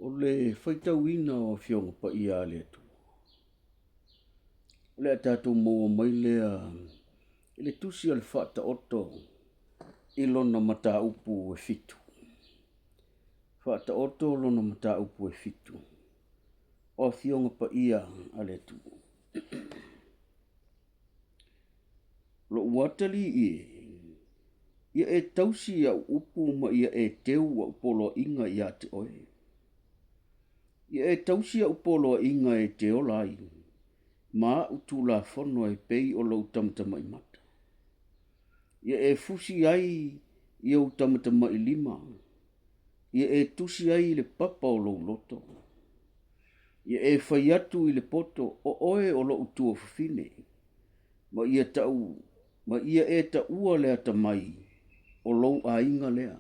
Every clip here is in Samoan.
O le faitauina o Afioga Paia a le Atua, o le a tatou maua mai lea i le tusi a le Faataoto i lona mataupu e fitu. Faataoto lona mataupu e fitu, o Afioga Paia a le Atua. Lou atalii e, ia e tausi au upu ma ia e teu au poloaiga ia te oe. Ia e tausi au poloaiga e te ola ai, ma au tulafono e pei o lou tamatamaimata. Ia e fusi ai i ou tamatamailima, ia e tusi ai i le papa o lou loto. Ia e fai atu i le poto, o oe o lou tuafafine, ma ia tau ma ia e taua le atamai o lou aiga lea.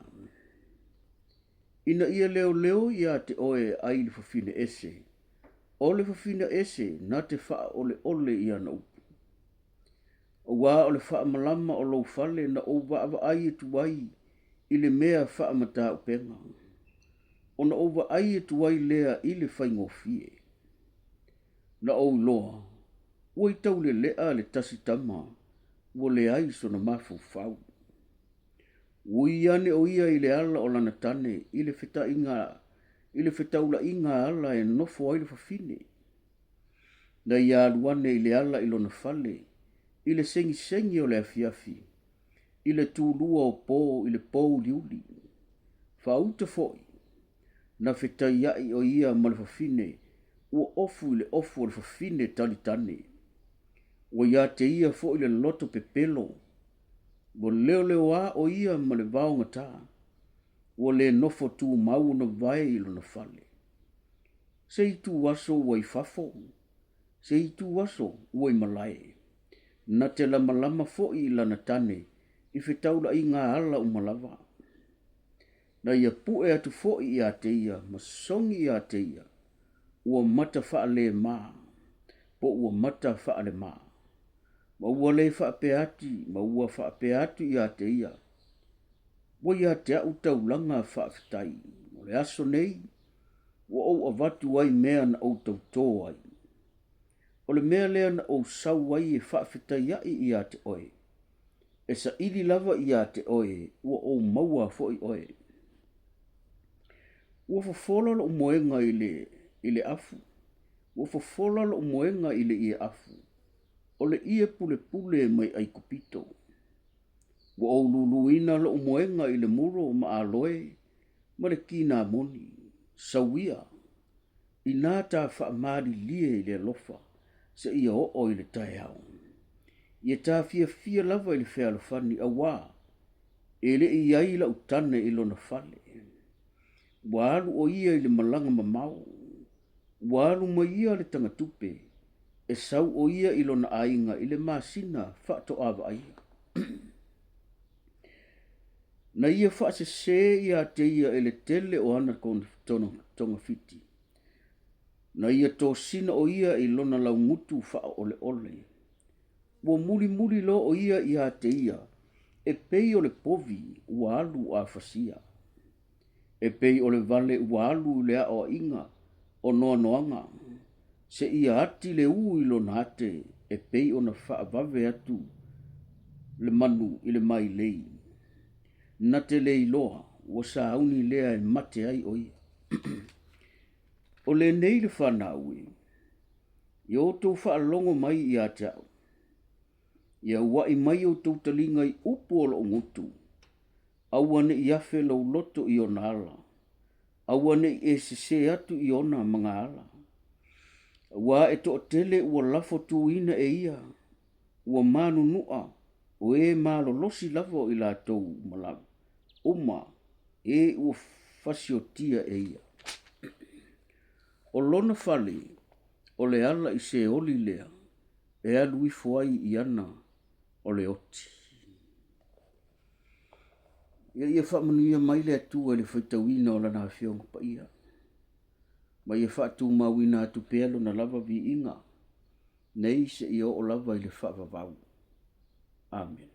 Ina ia leoleo ia te oe ai le fafine ese, o le fafine ese na te faaoleole i ana upu. Aua o le faamalama o lou fale na ou vaavaai atu ai i le mea faamataupega, ona ou vaai atu ai lea i le faigofie. Na ou iloa, ua i taulelea le tasi tama, ua leai sona mafaufau. Ui ane o ia i le ala o lana tane i le fetaiga i le fetaulaiga ala e nofo ai le fafine. Na ia alu ane i le ala i lona fale i le segisegi o le afiafi, i le tulua o po i le pouliuli. Faauta foi, na fetaia'i o ia ma le fafine ua ofu i le ofu o le fafine talitane. Ua ia te ia foi le loto pepelo, ua leoleoā o ia ma le vaogatā, ua le nofo tumau ona vae i lona fale. Se ituaso ua i fafo, se ituaso ua i malae. Na te lamalama foi i lana tane i fetaulaiga ala uma lava. Na ia pue atu foi ia te ia ma sogi ia te ia, ua mata faalemā, po ua mata faalemā. Ma ua le faapea atu, ma ua faapea atu ia te ia, Ua ia te a'u taulaga faafetai, o le aso nei ua ou avatu ai mea na ou tautō ai. O le mea lea na ou sau ai e faafetaiaʻi ia te oe, e saili lava ia te oe ua ou maua foi oe. Ua fofola loʻu moega i le, i le afu, ua fofola loʻu moega i le ie afu, o le ie pulepule mai ʻAikupito. Ua ou luluina loʻu moega i le muro ma aloe ma le kinamoni, sauia, inā ta faamalilie i le alofa seia oo i le taeao. Ia ta fiafia lava i le fealofani auā e le i i ai lau tane i lona fale. Ua alu o ia i le malaga mamao, ua alu mai ia le tagatupe, e sau o ia i lona aiga i le masina faatoa vaaia. Na ia faasese ia te ia e le tele o ana togafiti. Na ia tosina o ia i lona laugutu faaoleole. Ua mulimuli loa o ia ia te ia e pei o le povi ua alu a fasia. E pei o le vale ua alu i le aoaiga o noanoaga, seia ati le u i lona ate e pei ona faavave atu le manu i le mailei. Na te le iloa ua sauni lea e mate ai o ia. O lenei le fanau e, ia outou faalogo mai ia te au. Ia ua'i mai outou taliga i upu o lo'u gutu. Aua ne i afe lou loto i ona ala, aua ne i e sesē atu i ona magaala. Auā e toatele ua lafo tuina e ia, ua manunuʻa, o e malolosi lava o i latou uma lava, uma e ua fasiotia e ia. O lona fale, o le ala i Seoli lea e alu ifo ai i ana o le oti. Ia ia faamanuia mai le Atua i le faitauina o Lana Afioga Paia, ma ia faatumauina atu pea Lona lava viiga nei seia oo lava i le faavavau. Amene.